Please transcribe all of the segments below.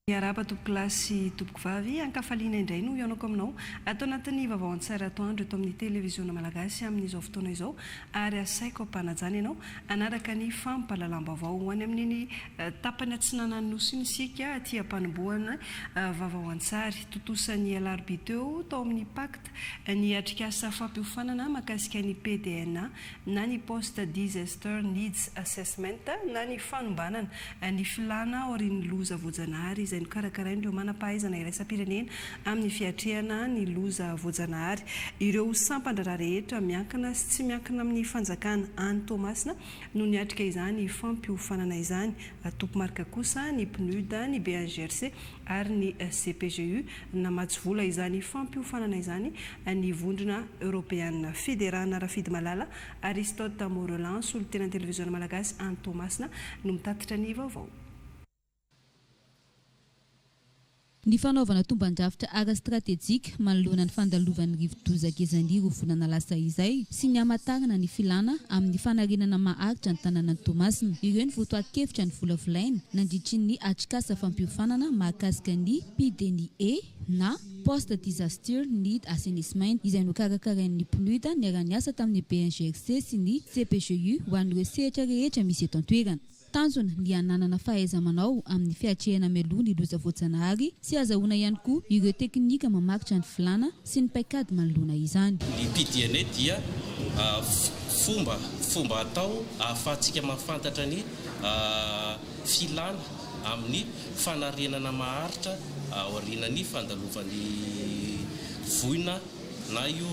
Miarahaba tompokolahy sy tompokovavy, ankafaliana indray no hihaonako aminao ato anatin'ny vaovao an-tsary atoandro eto amin'ny Televiziona Malagasy amin'izao fotoana izao ary asaiko am-panajana ianao hanaraka ny fampahalalam-baovao ho any amin'iny tapany atsinanan'ny Nosy iny isika aty am-panombohana vaovao an-tsary. Tontosa ny alarobia teo tao amin'ny Pacte ny atrikasa fampiofanana mahakasika ny PDNA na ny Post Disaster Needs Assessment na ny fanombanana ny filàna aorian'ny loza voajanahary izay nokarakarain'ireo manam-pahaizana iraisam-pirenena amin'ny fiatrehana ny loza voajanahary. Ireo sampan-draharaha rehetra miankina sy tsy miankina amin'ny fanjakana any Toamasina no niatrika izany fampiofanana izany. Tompo-marika kosa ny PNUD, ny BNGRC ary ny CPGU. Namatsy vola izany fampiofanana izany ny Vondrona Eoropeana. Fiderana Rafidimalala, Aristote Morelin, solontenan'ny Televiziona Malagasy any Toamasina no mitatitra ny vaovao. Ny fanaovana tomban-drafitra ara-stratejika manoloana ny fandalovan'ny rivodoza Gezani roa volana lasa izay sy ny hamantarana ny filàna amin'ny fanarenana maharitra ny tanànan'i Toamasina. Ireo ny votoatin-kevitra novolavolaina nandritry ny atrikasa fampiofanana mahakasika ny PDNIE na Post Disaster Need Assainissement izay nokarakarain'ny PNUD niara-niasa tamin'ny BNGRC sy ny CPGU ho an'ireo sehatra rehetra misy eto an-toerana. Tanjona ny hananana fahaiza-manao amin'ny fiatrehana mialoha ny loza voajanahary sy hazahoana ihany koa ireo teknika mamaritra ny filàna sy ny paikady manoloana izany. Ny PDNA dia fomba fomba atao ahafahantsika mahafantatra ny filàna amin'ny fanarenana maharitra aorianan'ny fandalovan'ny voina na io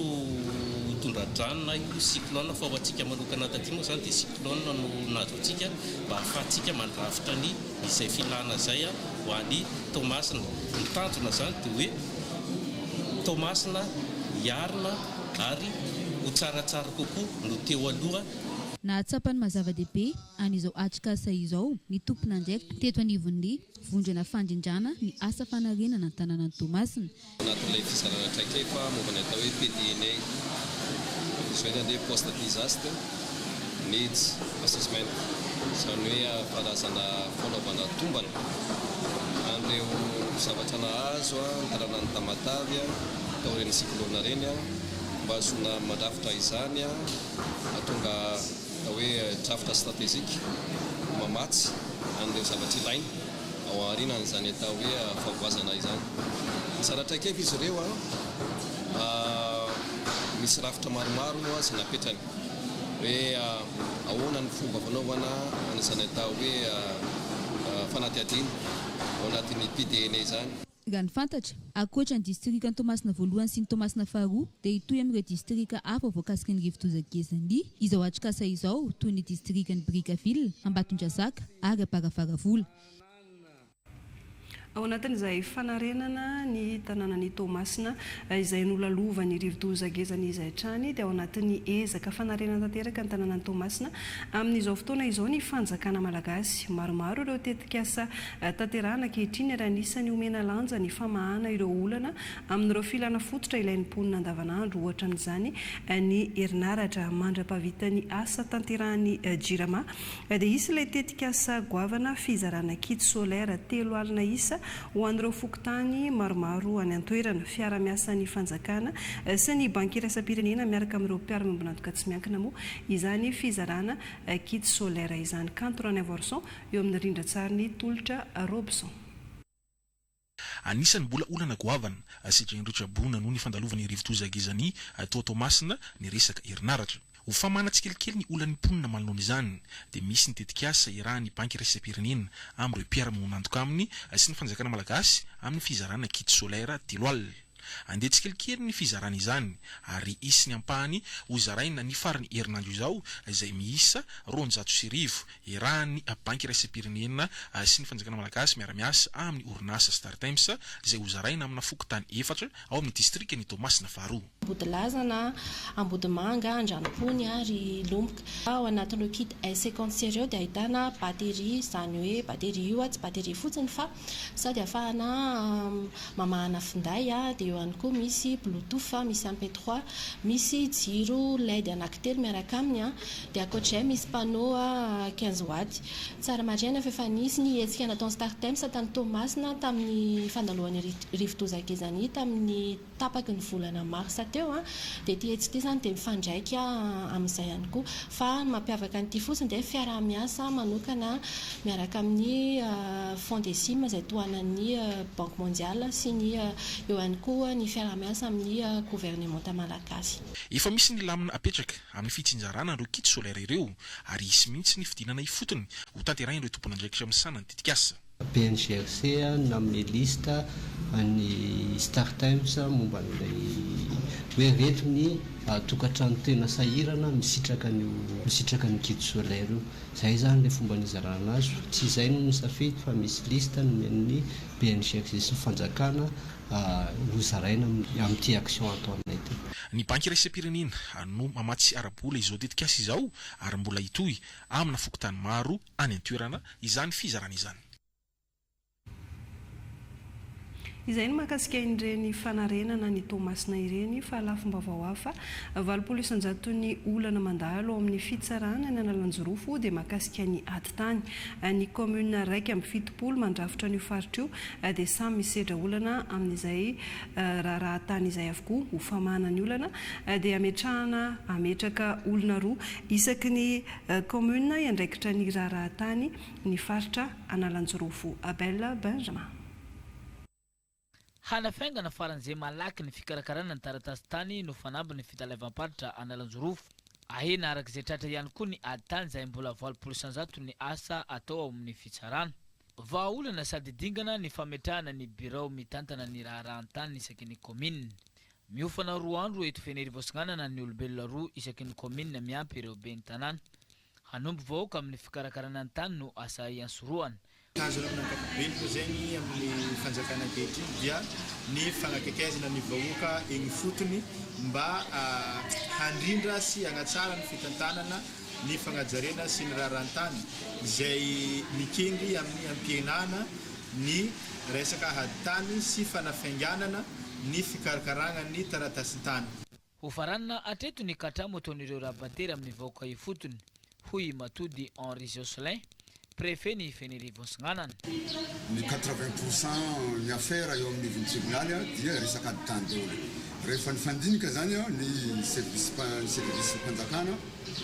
tondra-drano na io cyclone fa ho antsika manokana taty moa izany dia cyclone no nahazo antsika mba ahafahantsika mandrafitra ny izay filana izay ho any Toamasina. Ny tanjona izany dia hoe Toamasina hiarina ary ho tsaratsara kokoa noho teo aloha. Nahatsapa ny maha zava-dehibe an'izao atrikasa izao ny tompon'andraikitra teto anivon'ny vondrona fandrindrana ny asa fanarenana ny tanànan'i Toamasina. Anatin'ilay fizarana traikefa momba ny atao hoe PDNA, izay izany hoe Post Disaster Needs Assessment, izany hoe karazana fanaovana tombana an'ireo zavatra nahazo ny tanànan'i Tamatave taorian'ny cyclone ireny mba hahazoana mandrafitra izany hahatonga atao hoe drafitra stratégique mamatsy an'ireo zavatra ilaina. Ao aorianan'izany atao hoe fahavoazana izany. Mizara traikefa izy ireo, misy rafitra maromaro moa izay napetrany hoe ahoana ny fomba fanaovana an'izany atao hoe fanadihadiana ao anatin'ny PDNA izany. Raha ny fantatra, ankoatra ny distrikan'i Toamasina voalohany sy ny Toamasina faharoa dia hitohy amin'ireo distrika hafa voakasiky ny rivodoza Gezani izao atrikasa izao toy ny distrikan'i Brickaville, Ambatondrazaka ary Amparafaravola. Ao anatin'izay fanarenana ny tanànan'i Toamasina izay nolalovan'ny rivodoza Gezani izay hatrany dia ao anatin'ny ezaka fanarenana tanteraka ny tanànan'i Toamasina amin'izao fotoana izao ny fanjakana malagasy. Maromaro ireo tetikasa tanterahana ankehitriny ary anisan'ny omena lanja ny famahana ireo olana amin'ireo filana fototra ilain'ny mponina andavanandro, ohatra amin'izany ny herinaratra. Mandra-pahavitan'ny asa tanterahan'ny Jirama Dia hisy ilay tetikasa goavana fizarana kit solaire 30 isa ho an'ireo fokontany maromaro any an-toerana. Fiara-miasan'ny fanjakana sy ny Banky iraisam-pirenena miaraka amin'ireo mpiara-miombon'antoka tsy miankina moa izany fizarana kit solaire izany. Kanto Ranaivoarison eo amin'ny rindran-tsarin'i Tolotra Robson. Anisan'ny mbola olana goavana sedrain'ireo traboina noho ny fandalovan'ny rivodoza Gezani tao Toamasina ny resaka herinaratra. Ho famahana tsikelikely ny olan'ny mponina manoloana izany dia misy ny tetikasa iarahan'ny Banky iraisam-pirenena amin'ireo mpiara-miombon'antoka aminy sy ny fanjakana malagasy amin'ny fizarana kit solaire 30. Handeha tsikelikely ny fizarana izany ary hisy ny ampahany ho zaraina ny faran'ny herinandro izao izay miisa 1200 iarahan'ny Banky iraisam-pirenena sy ny fanjakana malagasy miara-miasa amin'ny orinasa Startimes izay ho zaraina amina fokontany efatra ao amin'ny distrikan'i Toamasina faharoa. Ambodilazana, Ambodimanga, Andranompony ary Lomboka. Ao anatin'ireo kit S-50 ireo dia ahitana batterie, izany hoe batterie io tsy batterie fotsiny fa sady ahafahana mamahana finday dia eo. eo ihany koa misy bluetooth, misy MP3, misy jiro led anankitelo miaraka aminy, dia ankoatr'izay misy panneau 15 watts. Tsara marihina fa efa nisy ny hetsika nataon'ny Startimes tany Toamasina tamin'ny fandaloan'ny rivodoza Gezani tamin'ny tapaky ny volana marsa teo, dia ity hetsika ity izany dia mifandraika amin'izay ihany koa. Fa ny mampiavaka an'ity fotsiny dia fiaraha-miasa manokana miaraka amin'ny Fondesim izay tohanan'ny Banque Mondiale sy ny eo ihany koa ny fiaraha-miasa amin'ny governemanta malagasy. Efa misy ny lamina apetraka amin'ny fitsinjarana ireo kits solaire ireo ary hisy mihitsy ny fidinana ifotony hotanterahin'ireo tompon'andraikitra misahana ny tetikasa. BNGRC nanome liste an'ny Startimes momba an'ilay hoe ireto ny tokantrano tena sahirana misitraka an'io misitraka an'io kit solaire io. Izay izany ilay fomba nizarana azy. Tsy izay no nisafidy fa misy liste nomen'ny BNGRC sy ny fanjakana hozaraina amin'ity action ataonay ity. Ny Banky Iraisam-pirenena no mamatsy ara-bola izao tetikasa izao ary mbola hitohy amina fokontany maro any an-toerana izany fizarana izany. Izay no mahakasika ireny fanarenana ny Toamasina ireny fa lafim-baovao hafa, 80 isan-jaton'ny olana mandalo ao amin'ny fitsarana any Analanjirofo dia mahakasika ny ady tany. Ny kaominina 71 mandrafitra an'io faritra io dia samy misedra olana amin'izay raharaha tany izay avokoa. Ho famahana ny olana dia hametrahana hametraka olona roa isaky ny Kaominina hiandraikitra ny raharaha tany ny faritra Analanjirofo. Abel Benjamin. Hanafaingana faran'izay malaky ny fikarakarana ny taratasy tany no fanambin'ny fitaleavam-paritra Analanjirofo. Ahena araka izay tratra ihany koa ny ady tany izay mbola 80% ny asa atao ao amin'ny fitsarana. Vahaolana sady dingana ny fametrahana ny birao mitantana ny raharahan-tany isaky ny kaominina. Miofana roa andro eto Fenerivo Atsinanana ny olombelona roa isaky ny kaominina miampy ireo ben'ny tanàna. Hanompo vahoaka amin'ny fikarakarana ny tany no asa iantsorohana. Tanjona amin'ny ankapobeny moa zegny amin'ny fanjakana ankehitriny dia ny fagnakaikezana ny vahoaka egny ifotony mba handrindra sy hagnatsara ny fitantanana ny fagnajariana sy ny raharahan-tany izay mikendry amin'ny hampihenana ny resaka ady tany sy fanafainganana ny fikarakaragna ny taratasin-tany. Hofaranana hatreto ny katramo ataon'ireo rabatery amin'ny vahoaka ifotony, hoy i Matody Henri Jocelyn, Préfet ny Fenerivo Atsinanana. Ny quatre-vingt pour cent ny affaire eo amin'ny ivon'ny tribonaly dia resaka ady tany daholo. Rehefa nifandinika izany ny service ny service-mpanjakana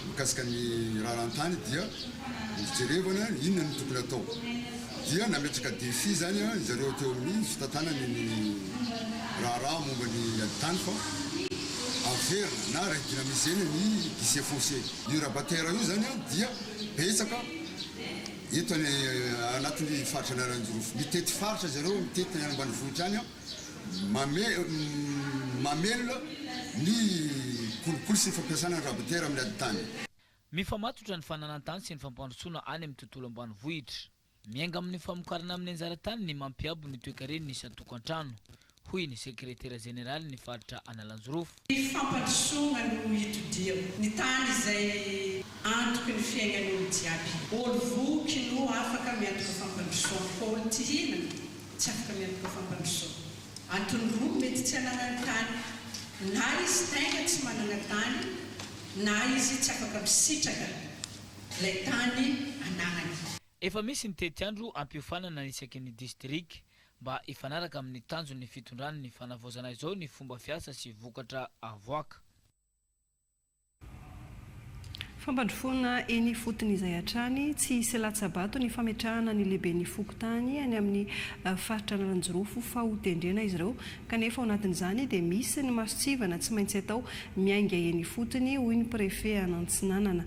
mikasika ny raharahan-tany dia nijerevana inona no tokony atao. Dia nametraka défi izany zareo teo amin'ny fitantanany ny raharaha momba ny ady tany fa averina na redynamiser-na ny guichet foncier. Io rabatera io izany dia betsaka eto anatin'ny faritra Analanjirofo. Mitety faritra zareo, mitety any ambanivohitra any. Mamelona ny kolikoly sy ny fampiasana ny rabatera amin'ny ady tany. Mifamatotra ny fananan-tany sy ny fampandrosoana any amin'ny tontolo ambanivohitra. Miainga amin'ny famokarana amin'ny anjara tany ny mampiabo ny toekaren'ny isan-tokantrano, hoy ny sekretera jeneralin'ny faritra Analanjirofo. Ny fampandrosoagna no itodiako. Ny tany izay antoky ny fiaignan'olo jiaby. Olo voky no afaka miantoka fampandrosoagna. Fa olo tsy hihinana Tsy afaka miantoka fampandrosoana. Antony roa mety tsy hananany tany, na izy tegna tsy manana tany na izy tsy afaka misitraka ilay tany anagnany. Efa misy ny tetiandro hampiofanana isaky ny distrika mba hifanaraka amin'ny tanjon'ny fitondran'ny fanavaozana izao ny fomba fiasa sy vokatra avoaka. Fampandrosoana eny ifotony izay hatrany, tsy hisy latsa-bato ny fametrahana ny lehiben'ny fokontany any amin'ny faritra Analanjirofo fa ho tendrena izy ireo kanefa ao anatin'izany dia misy ny mason-tsivana tsy maintsy atao miainga eny ifotony hoy ny préfet an'Antsinanana.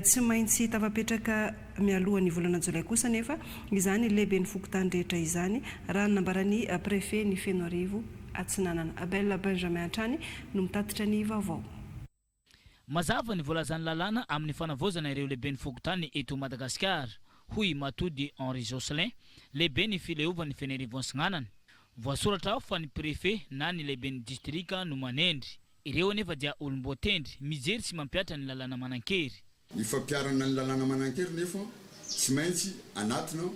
Tsy maintsy tafapetraka mialohan'ny volana jolay kosa anefa izany lehiben'ny fokontany rehetra izany raha ny nambaran'ny préfet ny Fenoarivo Atsinanana. Abel Benjamin hatrany no mitatitra ny vaovao. Mazava ny voalazan'ny lalàna amin'ny fanavaozana ireo lehiben'ny fokontany eto Madagasikara, hoy i Matody Henri Jocelyn, lehiben'ny fileovan'ny Fenerivo Antsinanana. Voasoratra ao fa ny préfet na ny lehiben'ny distrika no manendry. Ireo anefa dia olom-boatendry, mijery sy mampihatra ny lalàna manan-kery. Ny fampiharana ny lalàna manan-kery nefa tsy maintsy anatina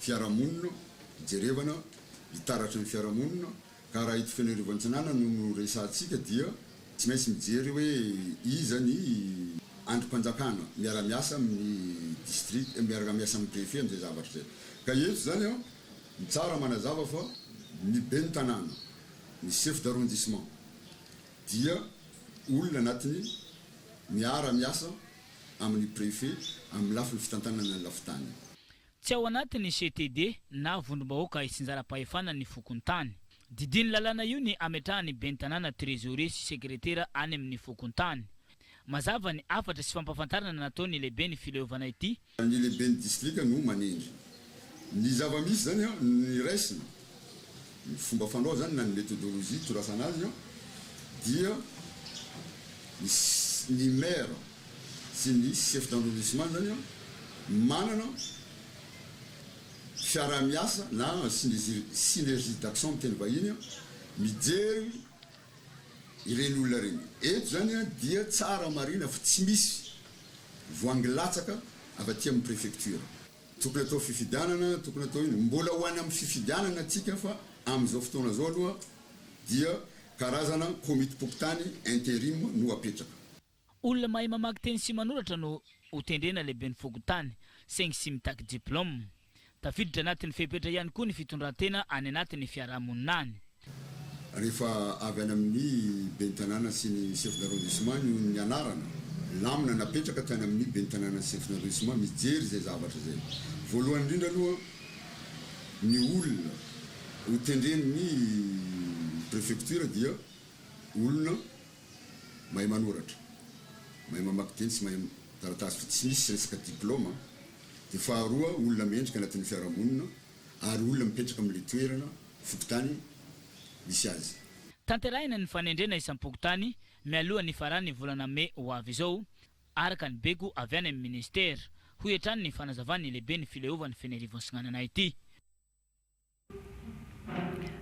fiarahamonina, ijerevana, itaratry ny fiarahamonina. Ka raha eto Fenoarivo Antsinanana no resahantsika dia tsy maintsy mijery hoe iza ny andrim-panjakana miara-miasa amin'ny district, miara-miasa amin'ny préfet amin'izay zavatra izay. Ka eto izany an, ny tsara manazava fa ny ben'ny tanàna, ny chef d'arrondissement dia olona anatiny miara-miasa amin'ny préfet amin'ny lafiny fitantanana ny lafin-tany. Tsy ao anatin'ny CTD na vondrom-bahoaka itsinjaram-pahefana ny fokontany. Didian'ny lalàna io ny ametrahan'ny ben'ny tanàna trésorier sy sekretera any amin'ny fokontany. Mazava ny hafatra sy fampahafantarana nataon'ny lehiben'ny fileovana ity. Ny lehiben'ny distrika no manendry. Ny zava-misy izany, ny raisina, ny fomba fanao izany na ny méthodologie itorasana azy dia ny ny maire sy ny chef d'arrondissement izany manana fiaraha-miasa na synergie d'action amin'ny teny vahiny mijery ireny olona ireny. Eto izany dia tsara marihina fa tsy misy voangy latsaka avy aty amin'ny préfecture. Tokony atao fifidianana, tokony atao ino. Mbola ho any amin'ny fifidianana tsika fa amin'izao fotoana izao aloha dia karazana komitim-pokontany interim no apetraka. Olona mahay mamaky teny sy manoratra no hotendrena lehiben'ny fokontany, saingy tsy mitaky diplaoma. Tafiditra anatin'ny fepetra ihany koa ny fitondran-tena any anatin'ny fiarahamonina any. Rehefa avy any amin'ny ben'ny tanàna sy ny chef d'arrondissement no ny anarana, lamina napetraka tany amin'ny ben'ny tanàna sy chef d'arrondissement mijery izay zavatra izay. Voalohany indrindra aloha ny olona ho tendren'ny prefecture dia olona mahay manoratra, mahay mamaky teny sy mahay taratasy fa tsy misy resaka diplaoma, dia faharoa olona mendrika anatin'ny fiarahamonina ary olona mipetraka amin'ilay toerana, fokontany, misy azy. Tanterahina ny fanendrena isam-pokontany mialoha ny faran'ny volana mey ho avy izao, araka ny baiko avy any amin'ny minisitera, hoy hatrany ny fanazavan'ny lehiben'ny fileovan'ny Fenerivo Antsinanana ity.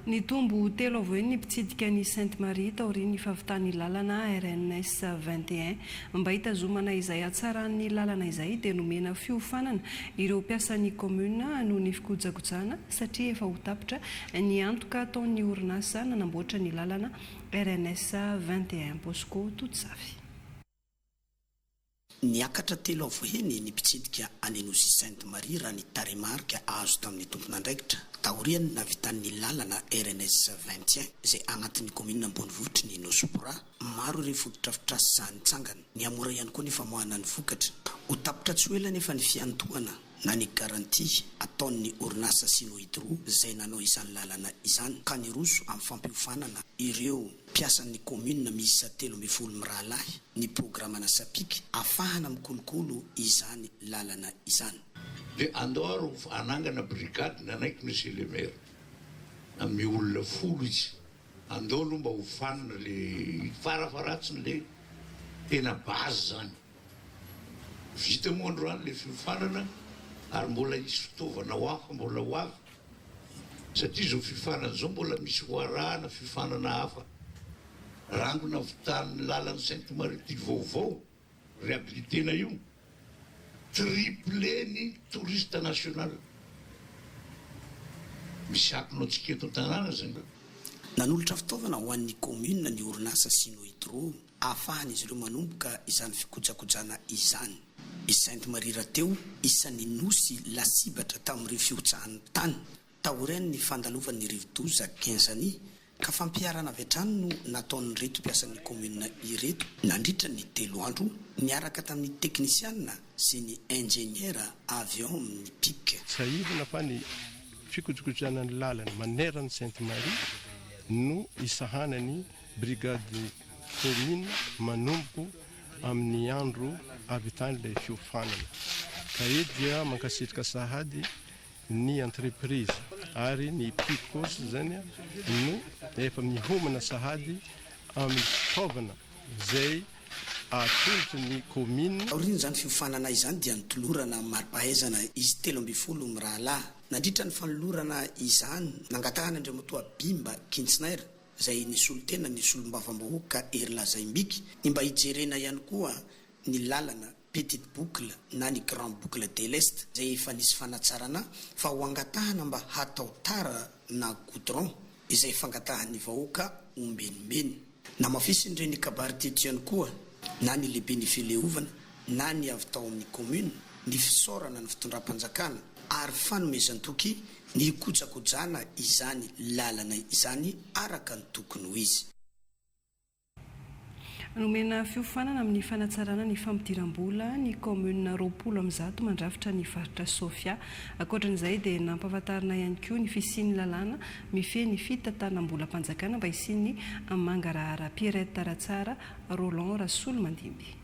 Nitombo telo avo heny ny mpitsidika ny Sainte Marie taorian'ny fahavitan'ny lalana RNS 21. Mba hitazomana izay hatsaran'ny lalana izay dia nomena fiofanana ireo mpiasan'ny kaominina noho ny fikojakojana satria efa ho tapitra ny antoka ataon'ny orinasa nanamboatra ny lalana RNS 21. Bosco Totosafy. Niakatra telo avo heny ny mpitsidika any Nosy Sainte Marie raha ny tarehimarika azo tamin'ny tompon'andraikitra taorian'ny nahavitan'ny lalana RNS 21 izay agnatin'ny kaominina ambonivohitry ny Nosy Bora. Maro ireo fotodrafitrasa nitsangana. Nihamora ihany koa ny famoahana ny vokatra. Ho tapitra tsy ho ela anefa ny fiantohana na ny garantie ataon'ny orinasa Sinohydro izay nanao izany lalana izany ka niroso amin'ny fampiofanana ireo mpiasan'ny kaominina miisa 13 mirahalahy ny programana Sapic afahana mikolokolo izany lalana izany. Dia andao ary ho hanangana brigade nanaiky Monsieur le maire nanome olona folo izy andao aloha mba hofanina le farafaharatsiny le tena base zany. Vita moa androany ilay fiofanana ary mbola hisy fitaovana ho hafa mbola ho avy satria izao fiofanana izao mbola misy ho arahana fiofanana hafa. Rangona avy tany lalan'i Sainte Marie ity vaovao réhabiliter-na io, triplé ny touriste national. Misy akony antsika eto an-tanàna izany. Nanolotra fitaovana ho an'ny kaominina ny orinasa Sinohydro. ahafahan'izy ireo manomboka izany fikojakojana izany. I Sainte Marie rahateo isan'ny nosy lasibatra tamin'ireo fihotsahan'ny tany taorian'ny fandalovan'ny rivodoza Genzani ka fampiharana avy hatrany no nataon'ireto mpiasan'ny kaominina ireto nandritra ny telo andro niaraka tamin'ny teknisiana sy ny injeniera avy ao amin'ny Pic. Tsiahivina fa ny fikojokojana ny lalana manerana Sainte Marie no isahanany Brigade commune manomboko amin'ny andro ahavitany ilay fiofanana. Ka eto dia mankasitraka sahady ny entreprise ary ny Picos izany no efa mihomana sahady amin'ny fitaovana izay atolotry ny commune. Taorian'izany fiofanana izany dia notolorana mari-pahaizana izy 13 mirahalahy. Nandritra ny fanolorana izany, nangatahana Andriamatoa Bimba Kintsinair, izay nisolo tena ny solombavambahoaka Herilaza Imbiky, ny mba hijerena ihany koa ny lalana Petite Boucle na ny Grand Boucle de l'Est izay efa nisy fanatsarana fa ho angatahana mba hatao tara na goudron. izay fangatahan'ny vahoaka ombenimbeny. Namafisin'ireny kabary teto ihany koa na ny lehiben'ny fileovana na ny avy tao amin'ny commune ny fisaorana ny fitondram-panjakana ary fanomezan-toky ny hikojakojana izany lalana izany araka ny tokony ho izy. Nomena fiofanana amin'ny fanatsarana ny fampidiram-bola ny kaominina 120 mandrafitra ny faritra Sofia. Ankoatran'izay dia nampahafantarina ihany koa ny fisian'ny lalàna mifehy ny fitantanam-bolam-panjakana mba hisian'ny mangarahara. Pierrette Ratsara, Roland Rasolomandimby.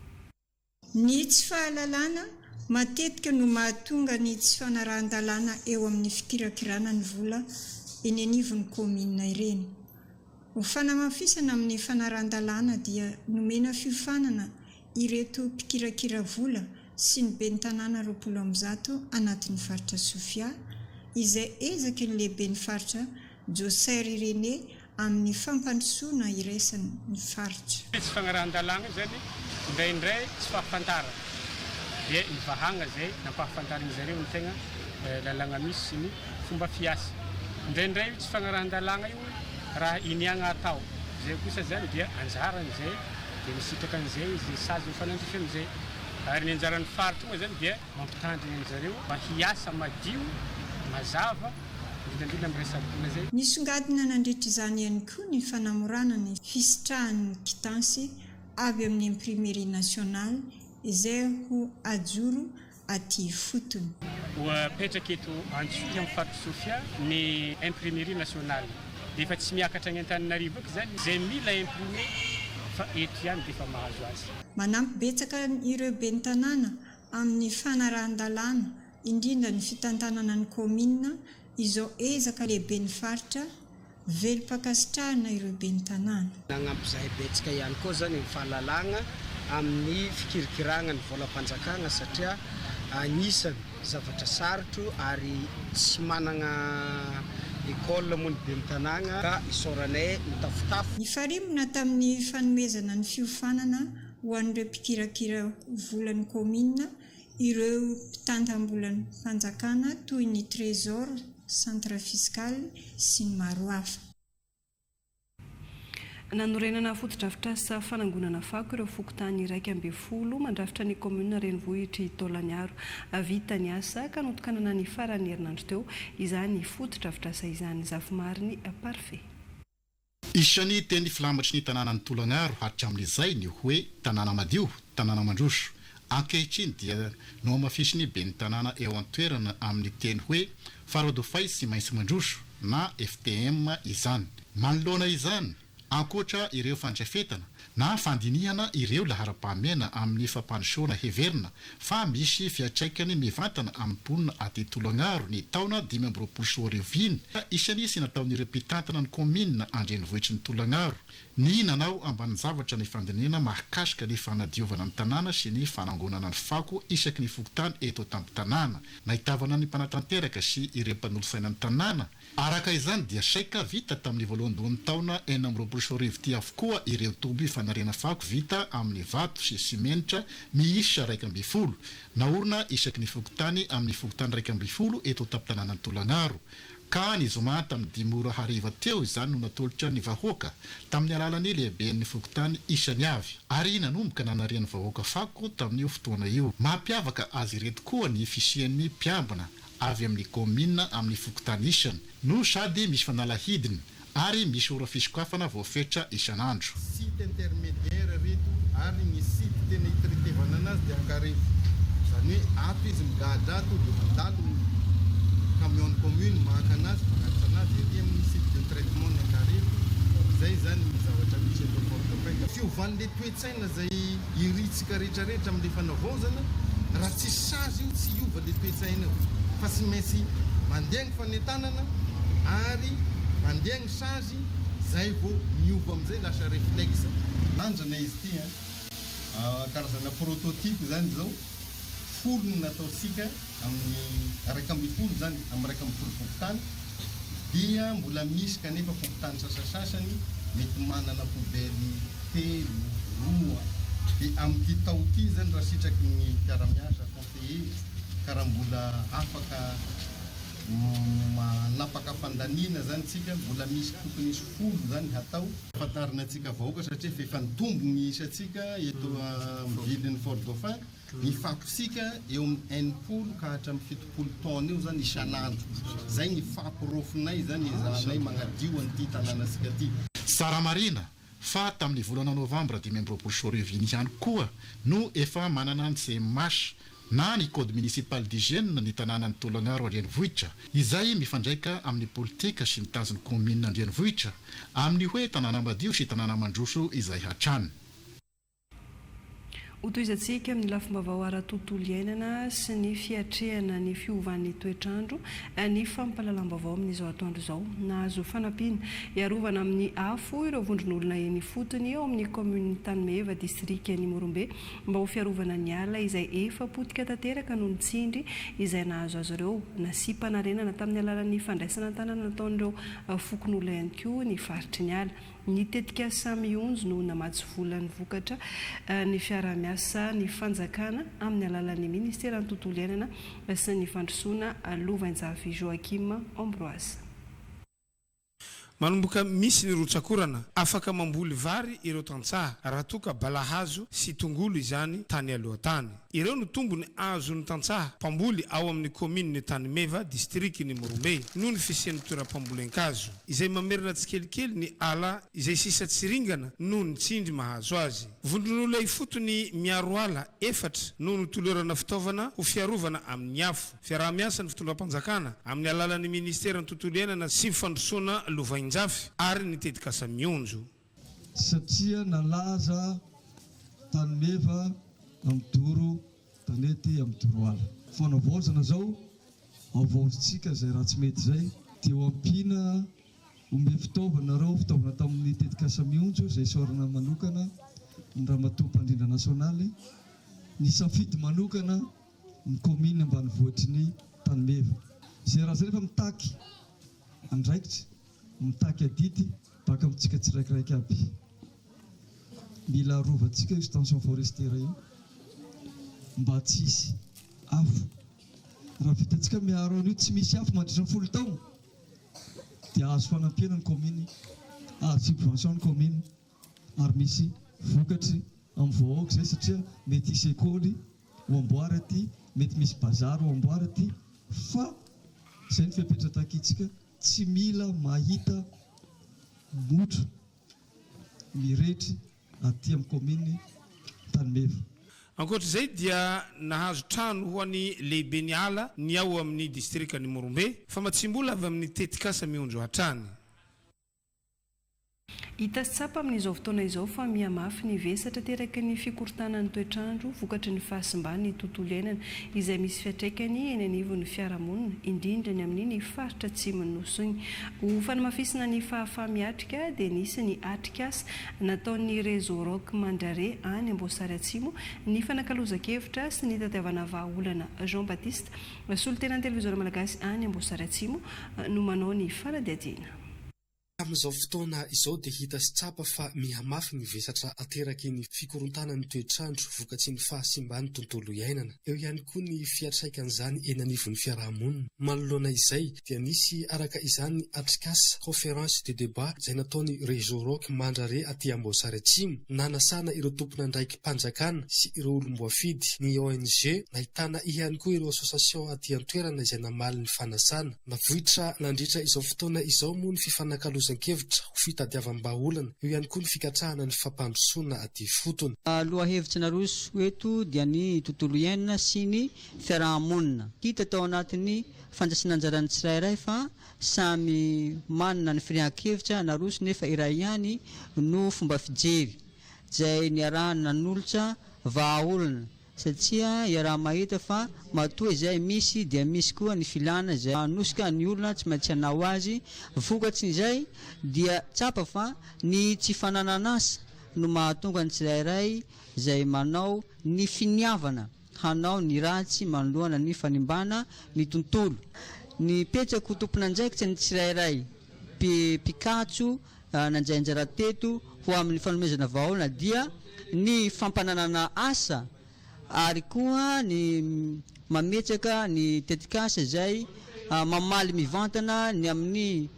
Ny tsy fahalalana matetika no mahatonga ny tsy fanarahan-dalàna eo amin'ny fikirakirana ny vola eny anivon'ny kaominina ireny. Ho fanamafisana amin'ny fanarahan-dalàna dia nomena fiofanana ireto mpikirakira vola sy ny ben'ny tanàna 120 anatin'ny faritra Sofia, izay ezaky ny lehiben'ny faritra Josair Irénée amin'ny fampandrosoana iraisan'ny faritra. Ny tsy fagnarahan-dalàgna io zany indraindray tsy fahafantarana dia ny vahagna zay nampahafantarigny zareo ny tegna lalàgna misy sy ny fomba fiasa. Indraindray io tsy fagnarahan-dalàgna io raha iniagna atao, zay kosa zany dia anjarany zay dia misitraka an'izay izy sazy mifanandrify amizay. Ary ny anjaran'ny faritra moa zany dia mampitandrigny anjareo mba hiasa madio, mazava. Indrindra indrindra amin'ny resa-bola izay. Nisongadina nandritra izany ihany koa ny fanamorana ny fisitrahan'ny kitansy avy amin'ny Imprimerie Nationale izay ho ajoro aty ifotony. Ho apetraka eto Antsohihy amin'ny faritr'i Sofia ny Imprimerie Nationale. Dia efa tsy miakatra any Antananarivo eky izany izay mila imprimer fa eto ihany dia efa mahazo azy. Manampy betsaka ireo ben'ny tanàna amin'ny fanarahan-dalàna indrindra ny fitantanana ny kaominina izao ezaka lehiben'ny faritra, velom-pankasitrahana ireo ben'ny tanàna. Nagnampy zahay betsaka ihany koa zany ny fahalalagna amin'ny fikirikiragna ny volam-panjakagna satria agnisany zavatra sarotro ary tsy managna école moa ny ben'ny tanàgna ka isaoranay mitafotafo. Nifarimbona tamin'ny fanomezana ny fiofanana ho an'ireo mpikirakira volan'ny kaominina ireo mpitantam-bolan'ny fanjakana toy ny Trésor, Centre Fiscal sy ny maro hafa. Nanorenana fotodrafitrasa fanangonana fako ireo fokontany 11 mandrafitra ny kaominina renivohitr'i Taolagnaro. Vita ny asa ka notokanana ny faran'ny herinandro teo izany fotodrafitrasa izany. Zafimariny Parfait. Isan'ny teny filamatry ny tanànan'i Tolagnaro hatramin'izay ny hoe tanàna madio, tanàna mandroso. Ankehitriny dia nohamafisin'ny ben'ny tanàna eo an-toerana amin'ny teny hoe Faradofay tsy maintsy mandroso na FTM izany. Manoloana izany, ankoatra ireo fandrafetana na fandinihana ireo laharam-pahamehana amin'ny fampandrosoana heverina fa misy fiantraikany mivantana amin'ny mponina aty Tolagnaro ny taona 2025 iny. Isan'ny sy nataon'ireo mpitantana ny kaominina andrenivohitry ny Tolagnaro ny nanao ambanin-javatra ny fandinihana mahakasika ny fanadiovana ny tanàna sy ny fanangonana ny fako isaky ny fokontany eto an-tampon-tanàna. Nahitavana ny mpanatanteraka sy ireo mpanolotsaina ny tanàna Araka izany dia saika vita tamin'ny voalohandohan'ny taona 2026 ity avokoa ireo toby fanariana fako vita amin'ny vato sy simenitra miisa 11, naorina isaky ny fokontany amin'ny fokontany 11 eto an-tampon-tanànan'i Tolagnaro. Ka ny zoma tamin'ny dimy ora hariva teo izany no natolotra ny vahoaka tamin'ny alalan'ny lehiben'ny fokontany isany avy, ary nanomboka nanarian'ny vahoaka fako tamin'io fotoana io. Mampiavaka azy ireto koa ny fisian'ny mpiambina avy amin'ny kaominina amin'ny fokontany isany no sady misy fanalahidiny ary misy ora fisokafana voafetra isan'andro. Site intermediaire reto ary ny site tena hitretevana anazy dia Ankarefo. Izany hoe ato izy migadra ato dia mandalo ny camion ny commune maka anazy manatitra anazy ery amin'ny site de traitement ny Ankarefo. Izay izany ny zavatra misy eto Fort-Dauphin. Fiovan'ilay toe-tsaina izay irintsika rehetra rehetra amin'ilay fanavaozana, raha tsisy sazy io tsy hiova ilay toe-tsaina io fa tsy maintsy mandeha ny fanentanana ary mandeha ny sazy zay vao miova amin'izay lasa reflexe. Andrana izy ity an! Karazana prototype izany izao, folo no nataontsika amin'ny 11 izany, amin'ny 11 fokontany, dia mbola misy kanefa fokontany sasasasany mety manana poubelle telo, roa, dia amin'ity tao ity izany raha sitraky ny mpiara-miasa, conseiller, ka raha mbola afaka. Manapaka fandaniana zany tsika, mbola misy tokony hisy folo zany hatao. Fantarina antsika vahoaka satria efa efa nitombo ny isantsika eto amin'ny ville ny Fort Dauphin, ny fakosika eo amin'ny 60 ka hatramin'ny 70 tonnes eo zany isan'andro. Zay ny fako raofinay zany ezahanay magnadio an'ity tanànantsika ty. Tsara marihina fa tamin'ny volana novambra 2025 iny ihany koa no efa manana ny CMH na ny Code Municipal d'Hygiène ny tanànan'i Tolagnaro an-drenivohitra, izay mifandraika amin'ny politika sy ny tanjon'ny kaominina an-drenivohitra amin'ny hoe tanàna madio sy tanàna mandroso izay hatrany. Hotohizantsika amin'ny lafim-baovao ara-tontolo iainana sy ny fiatrehana ny fiovan'ny toetr'andro ny fampahalalam-baovao amin'izao atoandro izao. Nahazo fanampiana hiarovana amin'ny afo ireo vondron'olona eny ifotony ao amin'ny kaominin'i Tanimeva, distrikan'i Morombe, mba ho fiarovana ny ala izay efa potika tanteraka noho ny tsindry izay nahazo azy ireo. Nasiam-panarenana tamin'ny alalan'ny fandraisana an-tanana nataon'ireo fokonolona ihany koa ny faritry ny ala. Ny tetikasa Mionjo no namatsy vola ny vokatra ny fiaraha-miasa ny fanjakana amin'ny alalan'ny ministeran'ny tontolo iainana sy ny fandrosoana lovainjafy Joachim Ambroise. Manomboka misy ny rotsak'orana, afaka mamboly vary ireo tantsaha raha toa ka balahazo sy tongolo izany tany aloha tany. Ireo no tombony azon'ny tantsaha mpamboly ao amin'ny kaominin'i Tanimeva, distrikin'i Morombe, noho ny fisian'ny toeram-pambolen-kazo. Izay mamerina tsikelikely ny ala izay sisa tsy ringana noho ny tsindry mahazo azy. Vondron'olona ifotony miaro ala efatra no notolorana fitaovana ho fiarovana amin'ny afo. Fiaraha-miasan'ny fitondram-panjakana amin'ny alalan'ny ministeran'ny tontolo iainana sy fandrosoana lovainjafy ary ny tetikasa Mionjo. Satria nalaza tany meva amin'ny doro tanety amin'ny doro ala. Fanavaozana zao, avaozintsika izay raha tsy mety izay dia ho ampiana omeo fitaovana nareo, fitaovana tamin'ny tetikasa Mionjo izay isaorana manokana ny Ramatoa Mpandrindra Nasionaly nisafidy manokana ny kaominina ambanivohitry ny Tanimeva. Izay raha izay nefa mitaky andraikitra, mitaky adidy baka amintsika tsiraikiraiky aby. Mila arovantsika io extension forestière io mba tsy hisy afo. Raha vitantsika miaro an'io tsy misy afo mandritra ny 10 taona dia azo fanampiana ny commune, azo subvention ny commune ary misy vokatry amin'ny vahoaka izay satria mety hisy ekoly ho amboary aty, mety misy bazary ho amboary aty fa izay ny fepetra takintsika tsy mila mahita motro mirehitry aty amin'ny kaominina Antanimeva. Ankoatra izay dia nahazo trano ho an'ny lehiben'ny ala ny ao amin'ny distrikan'i Morombe, famatsiam-bola avy amin'ny tetikasa Mionjo hatrany. Hita sy tsapa amin'izao fotoana izao fa mihamafy ny vesatra ateraky ny fikorontanan'ny toetr'andro vokatry ny fahasimban'ny tontolo iainana izay misy fiantraikany eny anivon'ny fiarahamonina, indrindra ny amin'iny faritra atsimon'ny Nosy iny. Ho fanamafisana ny fahafaha-miatrika dia nisy ny atrikasa nataon'ny Réseau Rock Mandrare any Amboasary Atsimo nifanakalozan-kevitra sy nitadiavana vahaolana. Jean Baptiste, solontenan'ny Televiziona Malagasy any Amboasary Atsimo no manao ny fanadihadiana. Amin'izao fotoana izao dia hita sy tsapa fa mihamafy ny vesatra ateraky ny fikorontanan'ny toetr'andro vokatry ny fahasimban'ny tontolo iainana. Eo ihany koa ny fiantraikan'izany eny anivon'ny fiaraha-monina. Manoloana izay dia nisy araka izany ny atrikasa, conférence de débat, izay nataon'ny Réseau Rock Mandrare aty Amboasary Atsimo, nanasana ireo tompon'andraiki-panjakana sy ireo olom-boafidy, ny ONG, nahitana ihany koa ireo association aty an-toerana izay namaly ny fanasana. Navoitra nandritra izao fotoana izao moa ny fifanakalozan-kevitra ho fitadiavam-bahaolana, eo ihany koa ny fikatsahana ny fampandrosoana aty ifotony. Lohahevitra naroso eto dia ny tontolo iainana sy ny fiaraha-monina. Hita tao anatin'ny fandraisana anjaran'ny tsirairay fa samy manana ny firehan-kevitra naroso nefa iray ihany no fomba fijery izay niarahana nanolotra vahaolana. Satria iaraha-mahita fa matoa izay misy dia misy koa ny filana izay manosika ny olona tsy maintsy hanao azy, vokatrin'izay dia tsapa fa ny tsy fananan'asa no mahatonga ny tsirairay izay manao ny finiavana hanao ny ratsy manoloana ny fanimbana ny tontolo. Nipetraka ho tompon'andraikitra ny tsirairay mpikatso nandray anjara teto ho amin'ny fanomezana vahaolana dia ny fampananana asa ary koa ny mametraka ny tetikasa izay mamaly mivantana ny amin'ny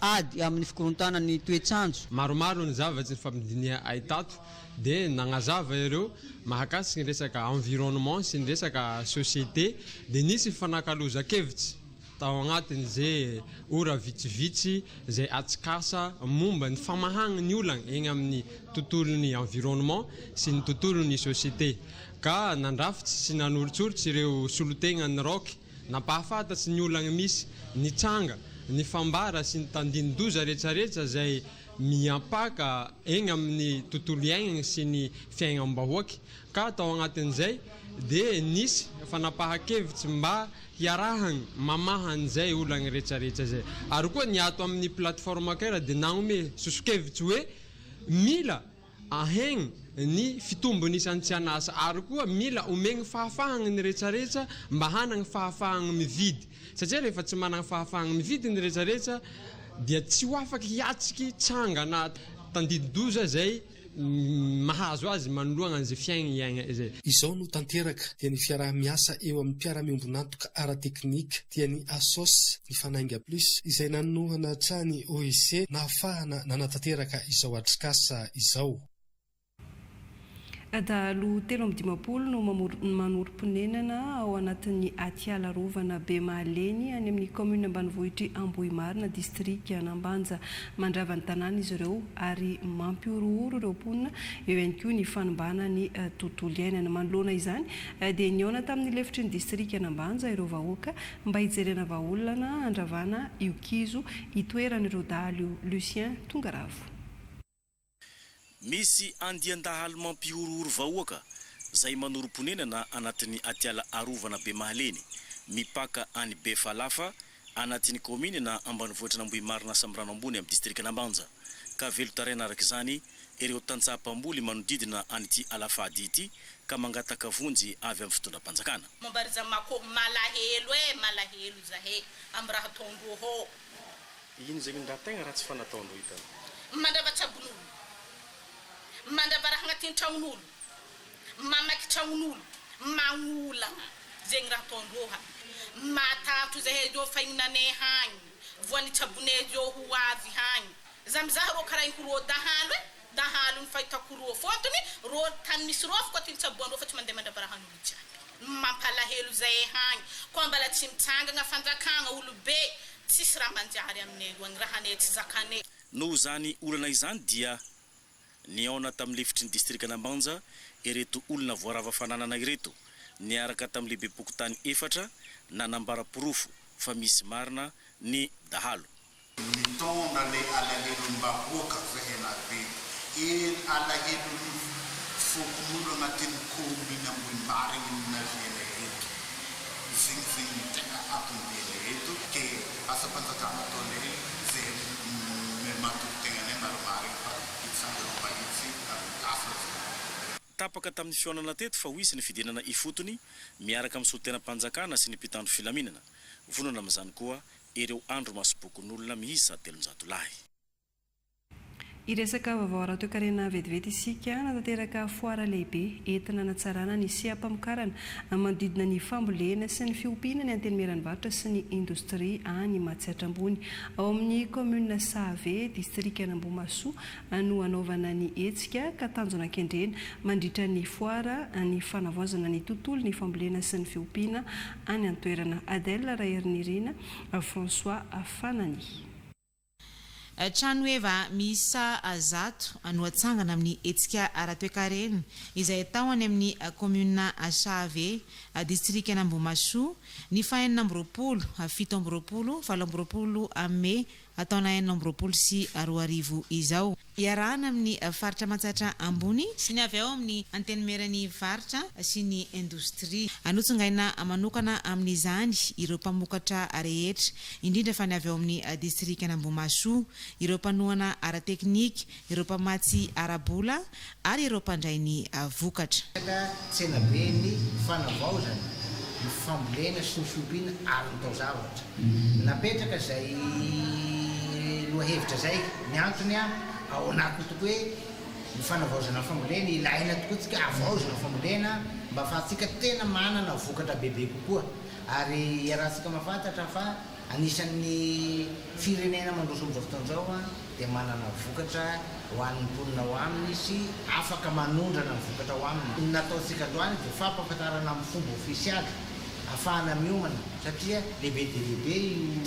ady amin'ny fikorontanan'ny toetr'andro. Maromaro ny zavatry nifampidiniha ay tato dia nagnazava ireo mahakasiky ny resaka environnement sy ny resaka société dia nisy fifanakalozan-kevitsy tao agnatin' ze ora vitsivitsy zay atrikasa momba ny famahagna ny olagna egny amin'ny tontolon'ny environnement sy ny tontolon'ny société ka nandrafitsy sy nanoritsoritsy ireo solotegnan'ny Rock Nampahafantatry ny olagna misy ny tranga, ny fambara sy ny tandindoza retraretra izay miampaka egny amin'ny tontolo iaignagna sy ny fiaignam-bahoaky ka tao agnatin'izay dia nisy fanapahan-kevitsy mba hiarahagny mamaha an'izay olagna retraretra izay. Ary koa ny ato amin'ny plateforme care dia nagnome soso-kevitsy hoe mila Ahegny ny fitombon'ny isan'ny tsy an'asa ary koa mila omegny fahafahagna ny retsaretsa mba hanagny fahafahagna mividy satria rehefa tsy managny fahafahagna mividy ny retsaretsa dia tsy ho afaky hiatriky tranga na tandidi-doza zay mahazo azy manoloagna an'izay fiaigna iaigna'e zay. Izao no tanteraka dia ny fiaraha-miasa eo amin'ny mpiara-miombon'antoka ara-teknika dia ny Asos, ny Fanainga Plus, izay nanohana hatrany OEC nahafahana nanatanteraka izao atrikasa izao. Dahalo 53 no manorim-ponenana ao anatin'ny atiala arovana Bemahaleny any amin'ny kaominina ambanivohitr'i Ambohimarina, distrikan'Ambanja. Mandrava ny tanàna izy ireo ary mampihorohoro ireo mponina, eo ihany koa ny fanimbana ny tontolo iainana. Manoloana izany dia nihaona tamin'ny lefitry ny distrikan'Ambanja ireo vahoaka mba hijerena vahaolana handravana io kizo itoeran'ireo dahalo io. Lucien Tongaravo. Misy andian-dahalo mampihorohoro vahoaka izay manorim-ponenana anatin'ny atiala arovana Bemahaleny, mipaka any Befalafa, anatin'ny kaominina ambanivohitr'Ambohimarina Sambirano Ambony amin'ny distrikan'Ambanja, ka velon-taraina araka izany ireo tantsaha mpamboly manodidina an'ity alafady ity ka mangataka vonjy avy amin'ny fitondram-panjakana. Momba ry Zamako malahelo e malahelo zahay am raha ataondreo hoo. Ino zegny raha tegna ratsy fa nataondreo hitanao? Mandrava tsabon'olo, mandrava raha agnatin'ny tragnon'olo, mamaky tragnon'olo, magnolagna, zegny raha ataondreo ha. Matanto zahay zao faigninanay hagny, voan'ny tsabonay zao ho avy hagny. Za mizaha rô karaha igny ko rô dahalo e, dahalo ny fahitako rô fôtony rô tany misy rô fôko aty nitsaboan-drô fa tsy mandeha mandrabarahan'olo jiaby. Mampalahelo zahay hagny koa mbala tsy mitsangagna fanjakagna olobe tsisy raha manjary aminay io agny rahanay tsy zakanay. Noho izany olana izany dia nihaona tamin'ny lefitry ny distrikan'Ambanja ireto olona voarava fananana ireto niaraka tamin'ny lehibem-pokontany efatra nanambara porofo fa misy marina ny dahalo. Mitondra le alahelom-bahoaka VNAV el alahelon'ny fokonolona agnatin'ny kaominy Ambohimarigny ny navianay eto. Zegny zegny ny tegna antom-bianay eto ke asam-panjakana ataonay zay matoky tegnanay marimarigny fa hitsangana mahitsy amin'ny asa zay ataonay. Tapaka tamin'ny fihaonana teto fa ho hisy ny fidinana ifotony miaraka amin'ny solontenam-panjakana sy ny mpitandro filaminana. Vonona amin'izany koa ireo andrimasom-pokonolona miisa 300 lahy. Hiresaka vaovao ara-toekarena vetivety isika. Nanatanteraka foara lehibe entina hanatsarana ny seha-pamokarana manodidina ny fambolena sy ny fiompiana ny Antenimieran'ny Varotra sy ny Indostria any Matsiatra Ambony. Ao amin'ny kaominina Sahave, distrikan'Ambohimahasoa no hanaovana ny hetsika ka tanjona kendrena mandritra ny foara ny fanavaozana ny tontolon'ny fambolena sy ny fiompiana any an-toerana. Adèle Raherinirina François Fanany. Trano heva miisa 100 no hatsangana amin'ny hetsika ara-toekarena izay hatao any amin'ny kaominina Sahave, distrikan'Ambohimahasoa, ny faha 26, 27, 28 mey taona 2026 izao. Iarahana amin'ny Faritra Matsiatra Ambony sy ny avy ao amin'ny Antenimieran'ny Varotra sy ny Indostria. Notsongaina manokana amin'izany ireo mpamokatra rehetra, indrindra fa ny avy ao amin'ny distrikan'Ambohimahasoa, ireo mpanohana ara-teknika, ireo mpamatsy ara-bola ary ireo mpandray ny vokatra. Tsenaben'ny fanavaozana ny fambolena sy ny fiompiana ary ny taozavatra. Napetraka izay lohahevitra izay. Ny antony ao anatin'ny toko hoe. Ny fanavaozana ny fambolena, ilaina tokoa tsika havaozina ny fambolena mba ahafahantsika tena manana vokatra bebe kokoa. Ary iarahantsika mahafantatra fa anisan'ny firenena mandroso amin'izao fotoana izao dia manana vokatra ho an'ny mponina ao aminy sy afaka manondrana ny vokatra ao aminy. Ny nataontsika androany dia fampahafantarana amin'ny fomba ofisialy ahafahana miomana satria lehibe dia lehibe io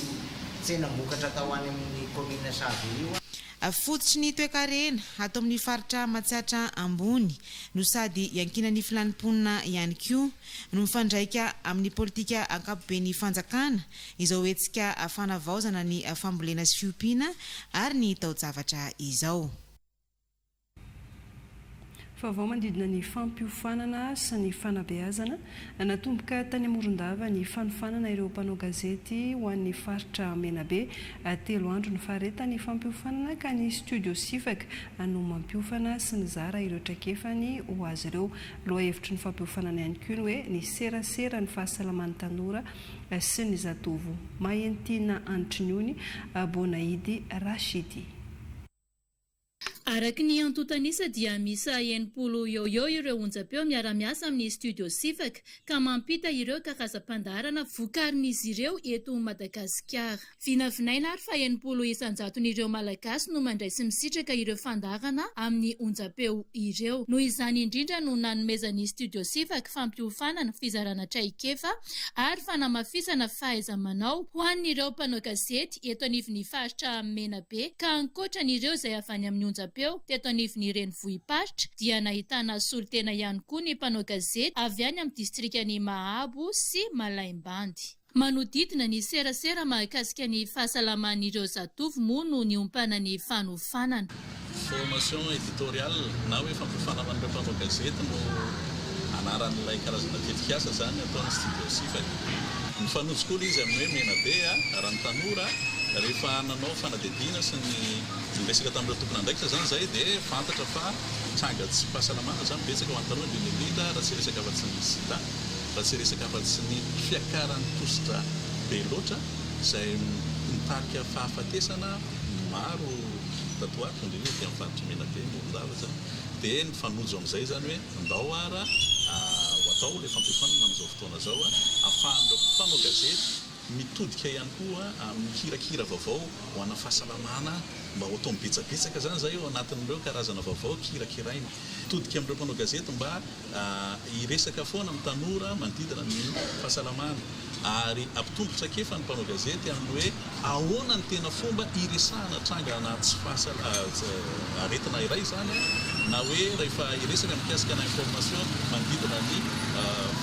tsenam-bokatra atao any amin'ny kaominina Save io. Fototry ny toekarena ato amin'ny faritra Matsiatra Ambony no sady iankinan'ny filan'ny mponina ihany koa no mifandraika amin'ny politika ankapoben'ny fanjakana izao hetsika fanavaozana ny fambolena sy fiompiana ary ny taojavatra izao. Vaovao manodidina ny fampiofanana sy ny fanabeazana. Natomboka tany Morondava ny fanofanana ireo mpanao gazety ho an'ny faritra Menabe. Telo andro ny faharetan'ny fampiofanana ka ny Studio Sifaka no mampiofana sy mizara ireo traikefany ho azy ireo. Lohahevitry ny fampiofanana ihany koa ny hoe ny serasera ny fahasalaman'ny tanora sy ny zatovo. Mahentina Antriniony, Bonaidy Rachidi. Araka ny antontan'isa dia miisa 60 eo ho eo ireo onjam-peo miara-miasa amin'ny Studio Sifaka ka mampita ireo karazam-pandaharana vokarin'izy ireo eto Madagasikara. Vinavinaina ary fa 60 isan-jaton'ireo Malagasy no mandray sy misitraka ireo fandaharana amin'ny onjam-peo ireo. Noho izany indrindra no nanomezan'ny Studio Sifaka fampiofanana, fizarana traikefa ary fanamafisana fahaiza-manao ho an'ireo mpanao gazety eto anivon'ny faritra Menabe ka ankoatra an'ireo izay avy any amin'ny onjam-peo teto anivon'ny renivohi-paritra dia nahitana solontena ihany koa ny mpanao gazety avy any amin'ny distrikan'i Mahabo sy Malaimbandy. Manodidina ny serasera mahakasika ny fahasalaman'ireo zatovo moa no niompanan'ny fanofanana. Formation éditoriale na hoe fampiofanana an'ireo mpanao gazety no anaran'ilay karazana tetikasa izany ataon'ny Studio Sifaka. Mifanojo koa ilay izy amin'ny hoe Menabe raha ny tanora, rehefa nanao fanadihadiana sy ny niresaka tamin'ireo tompon'andraikitra izany izahay dia fantatra fa tranga tsy fahasalamana izany betsaka ho an'ny tanora indrindra indrindra raha tsy hiresaka afa-tsy ny sida, raha tsy hiresaka afa-tsy ny fiakaran'ny tosidra be loatra izay mitarika fahafatesana maro tato ho ato, indrindra aty amin'ny faritr'i Menabe, Morondava izany, dia nifanojo amin'izay izany hoe ndao ara ho atao ilay fampiofanana amin'izao fotoana izao ahafahan'ireo mpanao gazety mitodika ihany koa amin'ny kirakira vaovao ho ana fahasalamana mba ho atao mibetsabetsaka izany izay ao anatin'ireo karazana vaovao kirakiraina. Mitodika amin'ireo mpanao gazety mba Hiresaka foana amin'ny tanora manodidina ny fahasalamana ary hampitombo traikefa ny mpanao gazety amin'ny hoe ahoana ny tena fomba hiresahana trangana tsy fahasal aretina iray izany na hoe rehefa hiresaka mikasika na information manodidina ny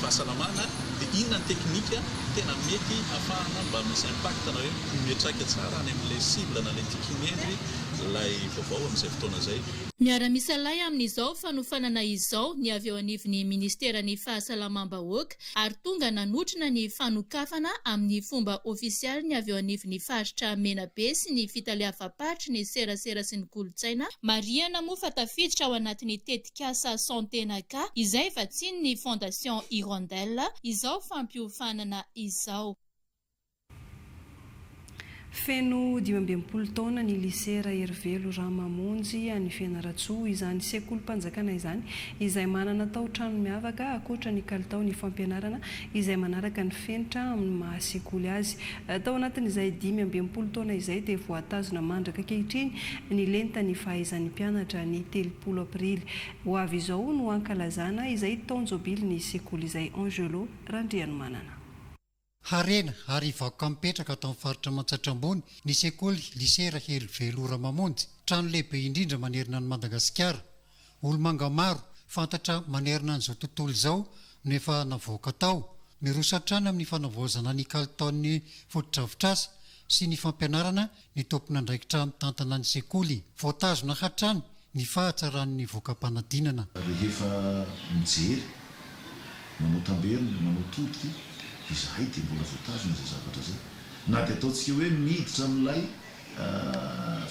fahasalamana dia inona ny teknika tena mety ahafahana mba misy impact na hoe miantraika tsara any amin'ilay cible na ilay tiako ilay vaovao amin'izay fotoana izay. Miara-misalahy amin'izao fanofanana izao ny avy eo anivon'ny minisiteran'ny Fahasalamam-bahoaka ary tonga nanotrona ny fanokafana amin'ny fomba ofisialy ny avy eo anivon'ny faritra Menabe sy ny fitaleavam-paritry ny serasera sy ny kolontsaina. Marihana moa fa tafiditra ao anatin'ny tetikasa Santé Naka izay vatsian'ny Fondation Hirondelle izao fampiofanana izao. Feno 65 taona ny Lycée Raherivelo Ramamonjy any Fianarantsoa. Izany sekolim-panjakana izany izay manana tao-trano miavaka ankoatra ny kalitaon'ny fampianarana izay manaraka ny fenitra amin'ny maha sekoly azy. Tao anatin'izay 65 taona izay dia voatazona mandraka ankehitriny ny lentan'ny fahaizan'ny mpianatra ny 30 aprily ho avy izao no hankalazana izay taon-jobilin'ny sekoly izay. Angelo Randrianomanana. Harena ary vakoka mipetraka ato amin'ny faritra Matsiatra Ambony ny sekoly Lycée Raherivelo Ramamonjy, trano lehibe indrindra manerana an'i Madagasikara. Olomanga maro, fantatra manerana an'izao tontolo izao no efa navoaka tao. Miroso hatrany amin'ny fanavaozana ny kalitaon'ny fotodrafitrasa sy ny fampianarana ny tompon'andraikitra mitantana ny sekoly. Voatazona hatrany ny fahatsaran'ny voka-panadinana. Rehefa mijery, manao tamberina, manao todika izahay dia mbola voatazona izay zavatra izay. Na dia ataontsika hoe miditra amin'ilay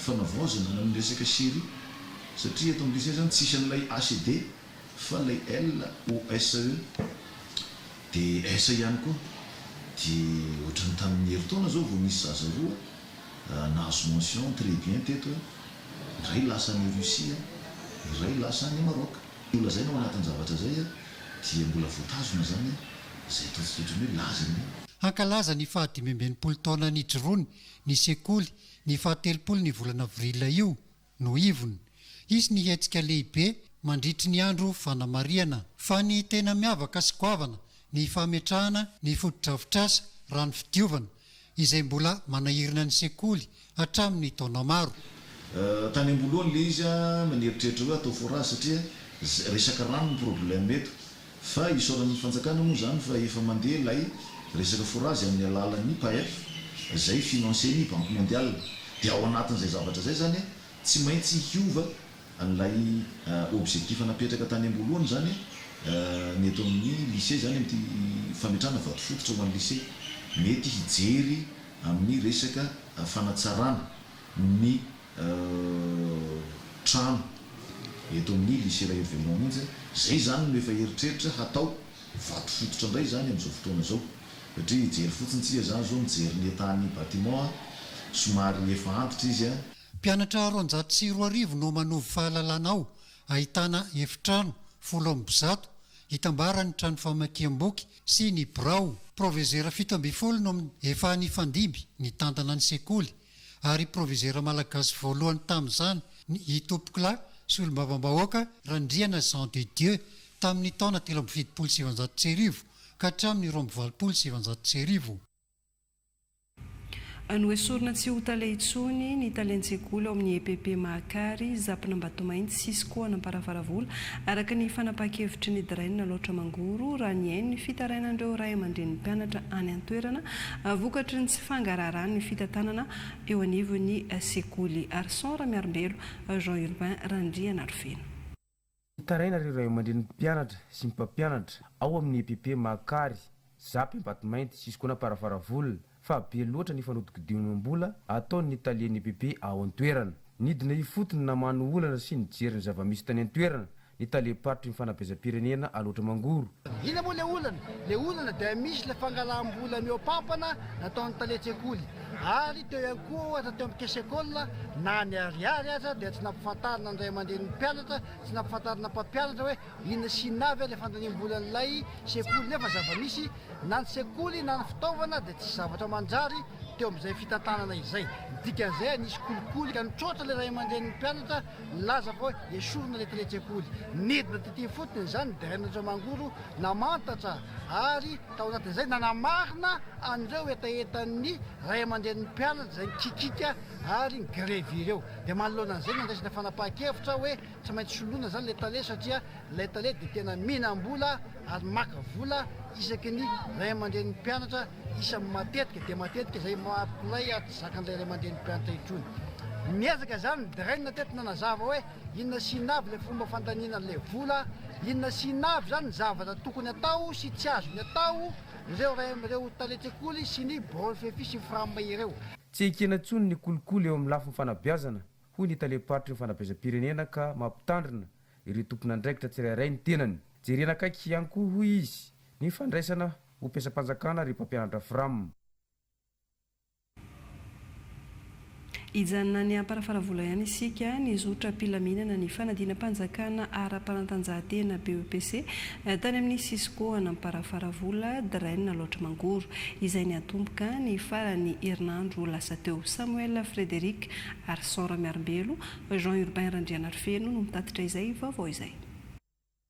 fanavaozana na amin'ny resaka série, satria eto amin'ny lycée izany tsisy an'ilay ACD fa ilay L O S E dia S ihany koa. Dia ohatran'ny tamin'ny herintaona izao vao nisy zaza roa nahazo mention très bien teto. Ndray lasa any Russie a! Iray lasa any Maroc. Ny holazaina ao anatin'ny zavatra izay dia mbola voatazona izany izay ataontsika ohatran'ny hoe lazany. Hankalaza ny faha-65 taona nijoroany ny sekoly ny fahatelopolo ny volana avril io no ivony. Hisy ny hetsika lehibe mandritry ny andro fanamarihana. Fa ny tena miavaka sy goavana ny fametrahana ny fotodrafitrasa rano fidiovana izay mbola manahirana ny sekoly hatramin'ny taona maro. Tany am-boalohany ilay izy nieritreritra hoe atao forage satria resaka rano ny problème eto. Fa isaorana ny fanjakana moa izany fa efa mandeha ilay resaka forage amin'ny alalan'ny PAEF izay financer-n'ny Banque Mondiale. Dia ao anatin'izay zavatra izay izany tsy maintsy hiova an'ilay objectif napetraka tany am-boalohany izany ny eto amin'ny lycée izany amin'ity fametrahana vato fototra ho an'ny lycée. Mety hijery amin'ny resaka fanatsarana ny trano eto amin'ny lycée Raherivelo Mamonjy. Izay izany no efa eritreritra hatao vato fototra indray izany amin'izao fotoana izao. Satria hijery fotsiny tsika izany izao mijery ny état ny bâtiment somary efa antitra izy. Mpianatra 2200 no manovo fahalalana ao, ahitana efitrano 110 itambaran'ny trano famakiam-boky sy ny birao. Provezera 17 no efa nifandimby nitantana ny sekoly ary provezera malagasy voalohany tamin'izany ny i Tompokolahy Solombavambahoaka Randriana Jean de Dieu tamin'ny taona 1973 ka hatramin'ny 1982. Noesorina tsy ho tale intsony ny talen-tsekoly ao amin'ny EPP Mahakary, Zapin'Ambatomainty, Cisco An'Amparafaravola, araka ny fanapahan-kevitry ny Drain Alaotra Mangoro, raha nihaino ny fitarainan'ireo ray aman-drenin'ny mpianatra any an-toerana vokatry ny tsy fangaraharahan'ny fitantanana eo anivon'ny sekoly. Arson Ramiarimbelo, Jean Urbain Randrianarivelo. Mitaraina ireo ray aman-drenin'ny mpianatra sy ny mpampianatra ao amin'ny EPP Mahakary, Zap Ambatomainty, Cisco Amparafaravola fa be loatra ny fanodikodinam-bola ataon'ny talen'ny EPP ao an-toerana. Nidina ifotony namaha ny olana sy nijery ny zava-misy tany an-toerana ny talem-paritry ny fanabeazam-pirenena Alaotra Mangoro. Inona moa ilay olana? Ilay olana dia misy ilay fangalam-bola mihoa-pampana nataon'ny talen-tsekoly. Ary teo ihany koa ohatra teo amin'ny caisse école na ny ariary aza dia tsy nampifantarina ny ray aman-drenin'ny mpianatra, tsy nampifantarina mpampianatra hoe inona sy inona avy ilay fandaniam-bolan'ilay sekoly nefa zava-misy na ny sekoly na ny fitaovana dia tsisy zavatra manjary teo amin'izay fitantanana izay. Ny dikan'izay nisy kolikoly ka nitroatra ilay ray aman-drenin'ny mpianatra nilaza fa hoe esorina ilay talen-tsekoly. Nidina tety ifotony izany ny Drenatramangoro namantatra ary tao anatin'izay nanamarina an'ireo hetahetan'ny ray aman-drenin'ny mpianatra izay nikikika ary nigrevy ireo. Dia manoloana an'izay nandraisana fanapahan-kevitra hoe tsy maintsy soloina izany ilay tale satria ilay tale dia tena mihinam-bola ary maka vola isaky ny ray aman-drenin'ny mpianatra isan'ny matetika dia matetika izay mampilay ary tsy zakan'ilay ray aman-drenin'ny mpianatra intsony. Niezaka izany ny Drain teto nanazava hoe inona sy inona avy ilay fomba fandaniana an'ilay vola, inona sy inona avy izany ny zavatra tokony atao sy tsy azony atao ireo ray ireo talen-tsekoly sy ny biraon'ny FEFI sy ny Fram ireo. Tsy ekena intsony ny kolikoly eo amin'ny lafiny fanabeazana, hoy ny talem-paritry ny fanabeazam-pirenena ka mampitandrina ireo tompon'andraikitra tsirairay ny tenany. Jerena akaiky ihany koa, hoy izy, ny fandraisana ho mpiasam-panjakana ry mpampianatra Fram. Hijanona any Amparafaravola ihany isika, nizotra am-pilaminana ny fanadinam-panjakana ara-panatanjahantena BEPC tany amin'ny Cisco an'Amparafaravola, Drain Alaotra Mangoro, izay niantomboka ny faran'ny herinandro lasa teo. Samuel Frederic Arson Ramiarimbelo, Jean Urbain Randrianarifeno no mitatitra izay vaovao izay.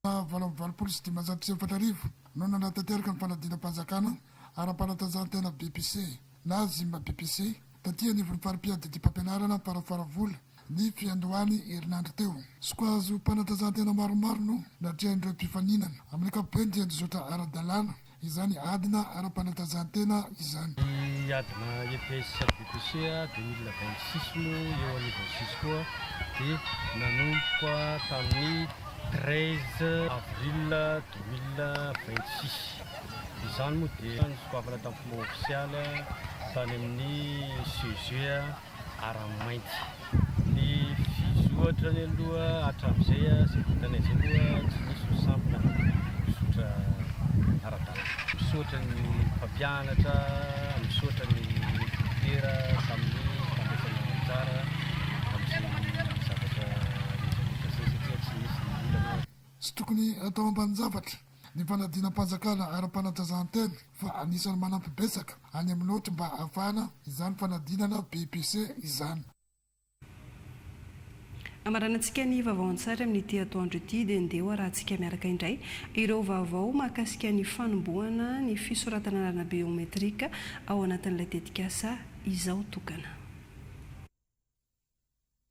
4588 no nanatanteraka ny fanadinam-panjakana ara-panatanjahantena BEPC na Gym BEPC taty anivon'ny fari-piadidiam-pampianarana Amparafaravola ny fiandohan'ny herinandro teo. Sokajim-panatanjahantena maromaro no natrehan'ireo mpifaninana. Amin'ny ankapobeny dia nizotra ara-dalàna izany adina ara-panatanjahantena izany. Ny adina EPS BEPC 2026 moa eo anivon'ny Cisco dia nanomboka tamin'ny 13 avril 2026. Izany moa dia nosokafana tamin'ny fomba ofisialy tany amin'ny CEG Aramainty. Ny fizotrany aloha hatramin'izay izay vitanay izay aloha tsy nisy ny sampona mizotra ara-dalàna. Misaotra ny mpampianatra, misaotra ny dokotera tamin'ny fandraisana anjara tamin'izay zavatra rehetra rehetra izay satria tsy. Tsy tokony atao ambanin-javatra ny fanadinam-panjakana ara-panatanjahantena fa anisan'ny manampy betsaka any amin'ny naoty mba hahafahana izany fanadinana BEPC izany. Hamaranantsika ny vaovao an-tsary amin'ity atoandro ity dia ndeha ho arahantsika miaraka indray ireo vaovao mahakasika ny fanombohana ny fisoratana anarana biometrika ao anatin'ilay tetikasa Izaho Tokana.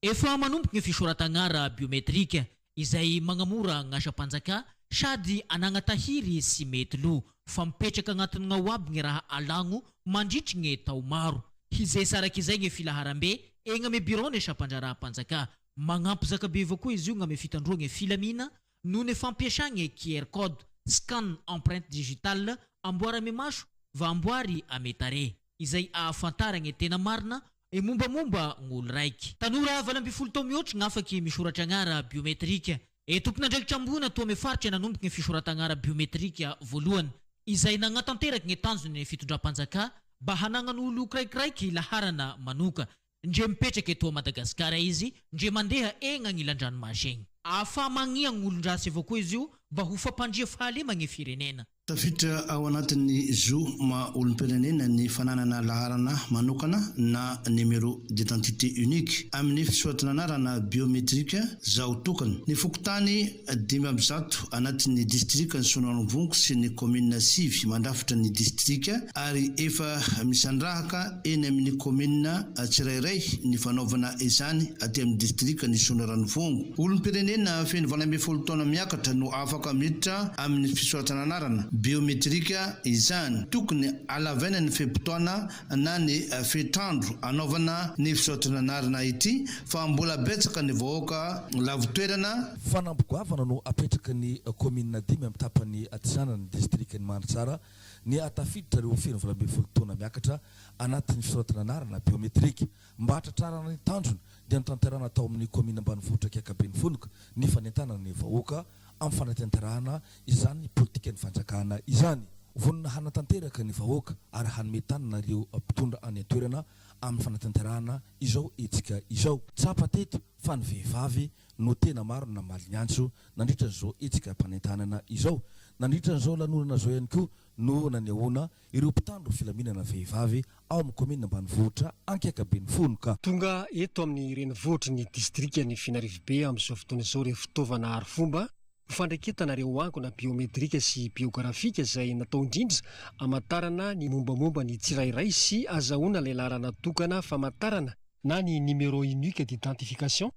Efa manomboka ny fisoratagna ara-biometrika izay magnamora gn'asam-panjakà sady anagna tahiry sy mety lo fa mipetraka agnatin'ny gnao aby gny raha alagno mandritry gne tao maro. Hizesa araka izay gne filaharambe egny ame biraon'ny sampandraharaham-panjakà. Magnampy zakabe avao koa izy io gn'ame fitandroa gne filamina noho ny fampiasà gne QR code, scan empreinte digitale, amboary ame maso va amboary ame tarehy, izay ahafantara gne tena marina e mombamomba gn'olo raiky. Tanora 18 tao mihoatry gn'afaky misoratra agnara biometrika. E tompon'andraikitra ambony ato ame faritra nanomboky gne fisorata agnara biometrika voalohany, izay nagnatanteraky gne tanjon'ny fitondram-panjakà mba hanagnan'olo kiraikiraiky laharana manoka, ndre mipetraky etoa Madagasikara izy, ndre mandeha egny agnilan-dranomasy egny. Ahafaha magnia gn'olon-dratsy avao koa izy io mba ho fampandria fahalema gne firenena. Tafiditra ao anatin'ny zo maha olom-pirenena ny fananana laharana manokana na numéro d'identité unique amin'ny fisoratana anarana biométrique zaho tokana. Ny fokontany 105 anatin'ny distrikan'i Soanarivongo sy ny kaominina sivy mandrafitra ny distrika ary efa misandrahaka eny amin'ny kaominina tsirairay ny fanaovana izany aty amin'ny distrikan'i Soanarivongo. Olom-pirenena feno 18 taona miakatra no afaka miditra amin'ny fisoratana anarana biometrika izany. Tokony halavaina ny fe-potoana na ny fetr'andro anaovana ny fisoratana anarana ity fa mbola betsaka ny vahoaka lavo-toerana. Fanamby goavana no apetraky ny kaominina dimy amin'ny tapany atsinanan'ny distrikan'i Mandritsara ny hahatafiditra ireo feno 18 taona miakatra anatin'ny fisoratana anarana biometrika. Mba hahatratrarana ny tanjona dia notanterahana tao amin'ny kaominina ambanivohitra Kiakabe-Nifonoka ny fanentanana ny vahoaka amin'ny fanatanterahana izany politikan'ny fanjakana izany. Vonona hanatanteraka ny vahoaka ary hanome tanana ireo mpitondra any an-toerana amin'ny fanatanterahana izao hetsika izao. Tsapa teto fa ny vehivavy no tena maro namaly ny antso nandritra izao hetsika mpanentanana izao. Nandritra izao lanonana izao ihany koa no nanehoana ireo mpitandro filaminana vehivavy ao amin'ny kaominina ambanivohitra Ankiakabe-Nifonoka. Tonga eto amin'ny renivohitry ny distrikan'i Fenarivobe amin'izao fotoana izao ireo fitaovana arifomba ho fandraiketana ireo angona biometrika sy biografika izay natao indrindra hamantarana ny mombamomba ny tsirairay sy azahoana ilay laharana tokana famantarana na ny numéro unique d'identification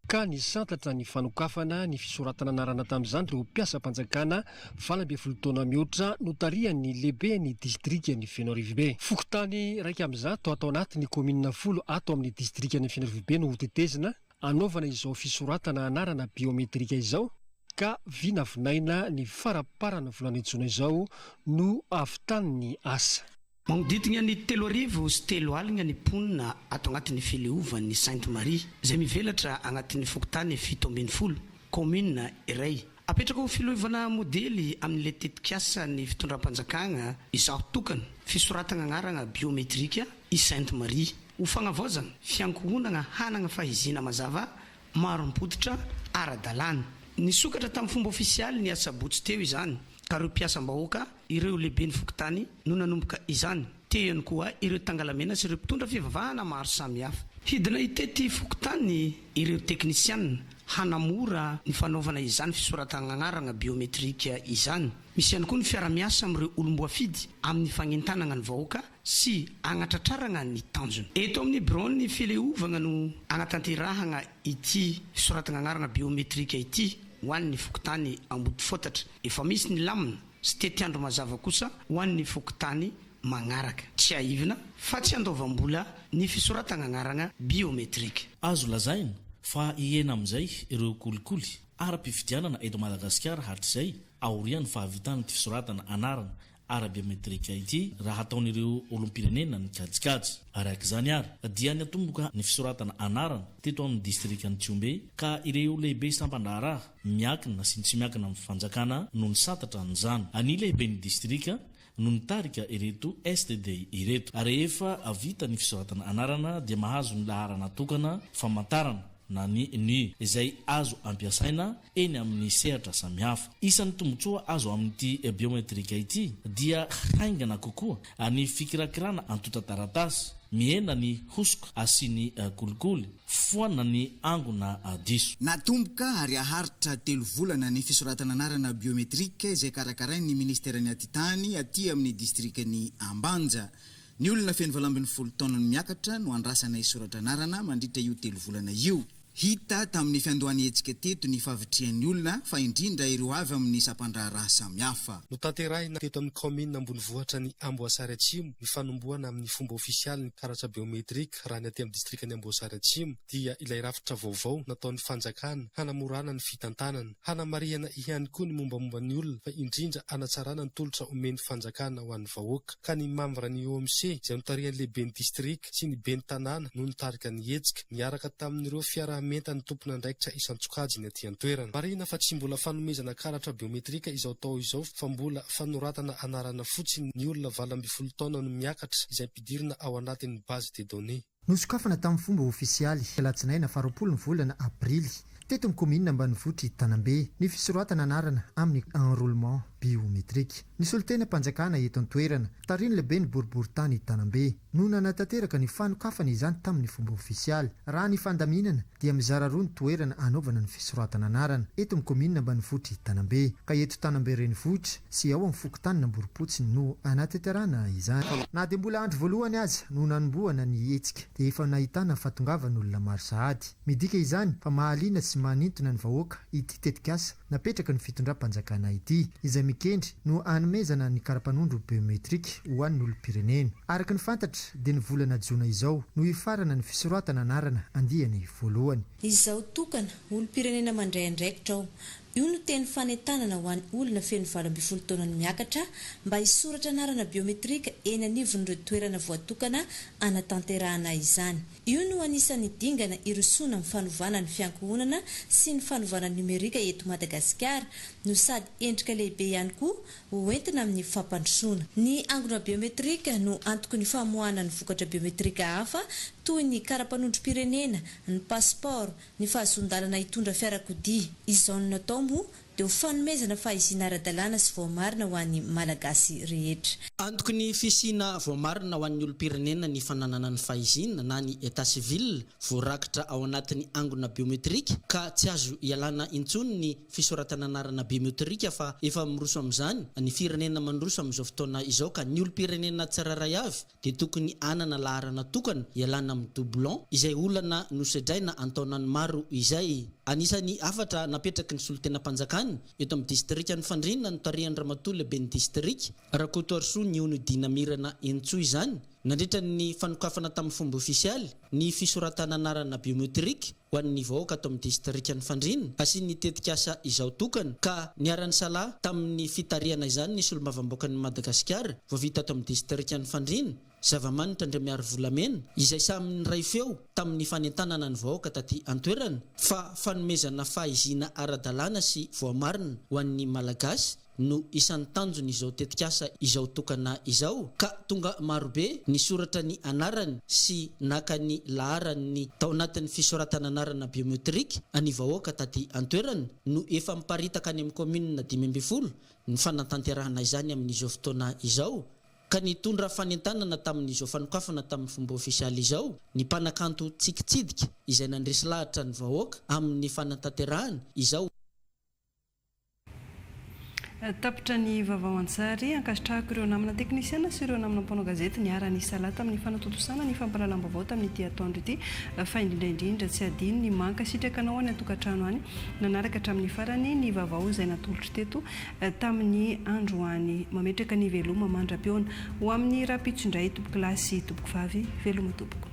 ka nisantatra ny fanokafana ny fisoratana anarana tamin'izany ireo mpiasam-panjakana 18 taona mihoatra notarihan'ny lehiben'ny distrikan'i Fenoarivobe. Fokontany 101 ato anatin'ny kaominina folo ato amin'ny distrikan'i Fenoarivobe no hotetezina hanaovana izao fisoratana anarana biometrika izao ka vinavinaina ny faramparan'ny volana jona izao no hahavitan'ny asa. Magnodidina ny 30 300 ny mponina ato agnatin'ny fileovan'ny Sainte Marie, izay mivelatra agnatin'ny fokontany 17, kaominina iray. Apetraka ho fileovana modely amin'ilay tetikasan'ny fitondram-panjakagna Izaho Tokana, fisoratagna agnaragna biometrika i Sainte Marie. Ho fagnavaozagna fiankohonagna hanagna fahiziana mazava marim-pototra ara-dalàna. Nisokatra tamin'ny fomba ofisialy ny asabotsy teo izany ka ireo mpiasam-bahoaka, ireo lehiben'ny fokontany no nanomboka izany. Teo ihany koa ireo tangalamena sy ireo mpitondra fivavahana maro samihafa. Hidina hitety fokontany ireo teknisianina hanamora ny fanaovana izany fisoratana anarana biometrika izany. Misy ihany koa ny fiara-miasa amin'ireo olom-boafidy amin'ny fagnentanagna ny vahoaka sy agnatratraragna ny tanjona. Eto amin'ny biraon'ny fileovagna no agnatanterahagna ity fisoratagna agnarana biometrika ity ho an'ny fokontany Ambodifotatra. Efa misy ny lamina sy tetiandro mazava kosa ho an'ny fokontany magnaraka. Tsiahivina fa tsy andoavam-bola ny fisoratagna agnaragna biometrika. Azo lazaina fa hihena amin'izay ireo kolikoly ara-pifidianana eto Madagasikara hatrizay aorian'ny fahavitan'ity fisoratana anarana ara-biometrika ity raha ataon'ireo olom-pirenena ny kajikajy. Araka izany ary dia niatomboka ny fisoratana anarana teto amin'ny distrikan'i Tsihombe ka ireo lehibe sampan-draharaha miankina sy ny tsy miankina amin'ny fanjakana no nisantatra an'izany. Ny lehiben'ny distrika no nitarika ireto STD ireto. Rehefa vita ny fisoratana anarana dia mahazo ny laharana tokana famantarana. na ny NU, izay azo ampiasaina eny amin'ny sehatra samihafa. Isan'ny tombontsoa azo amin'ity biometrika ity dia haingana kokoa ny fikirakirana antontan-taratasy, mihena ny hosoka asian'ny kolikoly, foana ny angona diso. Natomboka ary haharitra telo volana ny fisoratana anarana biometrika izay karakarain'ny minisiteran'ny Atitany aty amin'ny distrikan'i Ambanja. Ny olona feno 18 taona no miakatra no andrasana hisoratra anarana mandritra io telo volana io. Hita tamin'ny fiandohan'ny hetsika teto ny fahavitrihan'ny olona fa indrindra ireo avy amin'ny sampandraharaha samihafa. Notanterahina teto amin'ny kaominina ambonivohitra ny Amboasary Atsimo ny fanombohana amin'ny fomba ofisialy ny karatra biometrika raha ny aty amin'ny distrikan'i Amboasary Atsimo dia ilay rafitra vaovao nataon'ny fanjakana hanamorana ny fitantanana. Hanamarihana ihany koa ny mombamomba ny olona fa indrindra hanatsarana ny tolotra omen'ny fanjakana ho an'ny vahoaka. Ka ny mambra ny OMC izay notarihan'ny lehiben'ny distrika sy ny ben'ny tanàna no nitarika ny hetsika, niaraka tamin'ireo fiaraha-mientan'ny tompon'andraikitra isan-tsokajiny aty an-toerana. Marihina fa tsy mbola fanomezana karatra biometrika izao tao izao fa mbola fanoratana anarana fotsiny ny olona 18 taona no miakatra izay ampidirina ao anatin'ny base de données. Nosokafana tamin'ny fomba ofisialy, alatsinaina faharoapolo ny volana aprily, teto amin'ny kaominina ambanivohitr'i Tanambe, ny fisoratana anarana amin'ny enrôlement biométrique. Ny solontenam-panjakana eto an-toerana, tarihin'ny lehiben'ny boriborintany Tanambe, no nanatanteraka ny fanokafana izany tamin'ny fomba ofisialy. Raha ny fandaminana dia mizara roa ny toerana hanaovana ny fisoratana anarana eto amin'ny kaominina ambanivohitr'i Tanambe, ka eto Tanambe renivohitra sy ao amin'ny fokontanin'Amborompotsy no hanatanterahana izany. Na dia mbola andro voalohany aza no nanombohana ny hetsika dia efa nahitana fahatongavan'olona maro sahady. Midika izany fa mahaliana sy manintona ny vahoaka ity tetikasa napetraky ny fitondram-panjakana ity, izay mikendry no hanomezana ny kara-panondro biometrika ho an'ny olom-pirenena. Araka ny fantatra dia ny volana jona izao no hifarana ny fisoratana anarana andiany voalohany. Izaho tokana, olom-pirenena mandray andraikitra aho. Io no teny fanentanana ho an'ny olona feno 18 taona no miakatra mba hisoratra anarana biometrika eny anivon'ireo toerana voatokana hanatanterahana izany. Io no anisan'ny dingana hirosoana amin'ny fanovana ny fiankohonana sy ny fanovana nomerika eto Madagasikara no sady endrika lehibe ihany koa ho entina amin'ny fampandrosoana. Ny angona biometrika no antoky ny famoahana ny vokatra biometrika hafa toy ny kara-panondrom-pirenena, ny pasipaoro, ny fahazoan-dalana hitondra fiarakodia. Izao no natao moa dia ho fanomezana fahaizina ara-dalàna sy voamarina ho an'ny Malagasy rehetra. Antoky ny fisiana voamarina ho an'ny olom-pirenena ny fananana ny fahaizina na ny état civil voarakitra ao anatin'ny angona biometrika ka tsy azo ialana intsony ny fisoratana anarana biometrika fa efa miroso amin'izany ny firenena mandroso amin'izao fotoana izao ka ny olom-pirenena tsirairay avy dia tokony hanana laharana tokana hialana amin'ny doublon izay olana nosedraina an-taonany maro izay. Anisan'ny hafatra napetraky ny solontenam-panjakana eto amin'ny distrikan'i Fandriana notarihan'ny Ramatoa Lehiben'ny Distrika, Rakotoarisoa Niono Dina Mirana Henintsoa izany nandritra ny fanokafana tamin'ny fomba ofisialy ny fisoratana anarana biometrika ho an'ny vahoaka ato amin'ny distrikan'i Fandriana hasian'ny tetikasa Izaho Tokana ka niara-nisalahy tamin'ny fitarihana izany ny solombavambaokan'i Madagasikara vao vita ato amin'ny distrikan'i Fandriana, Zavamanitra Andriamiarivolamena, izay samy niray feo tamin'ny fanentanana ny vahoaka taty an-toerana fa fanomezana fahaizina ara-dalàna sy voamarina ho an'ny Malagasy no isan'ny tanjon'izao tetikasa Izao Tokana izao ka tonga marobe nisoratra ny anarany sy naka ny laharan'ny tao anatin'ny fisoratana anarana biometrika ny vahoaka taty an-toerana no efa miparitaka any amin'ny kaominina 15 ny fanatanterahana izany amin'izao fotoana izao ka nitondra fanentanana tamin'izao fanokafana tamin'ny fomba ofisialy izao ny mpanakanto Tsikitsidika izay nandresy lahatra ny vahoaka amin'ny fanatanterahana izao Tapitra ny vaovao an-tsary. Ankasitrahako ireo namana teknisiana sy ireo namana mpanao gazety niara-nisalahy tamin'ny fanatontosana ny fampahalalam-baovao tamin'ity atoandro ity. Fa indrindra indrindra tsy adino ny mankasitraka anao any an-tokantrano any nanaraka hatramin'ny farany ny vaovao izay natolotro teto tamin'ny androany. Mametraka ny veloma mandra-pihaona ho amin'ny rahampitso indray tompokolahy sy tompokovavy. Veloma tompoko.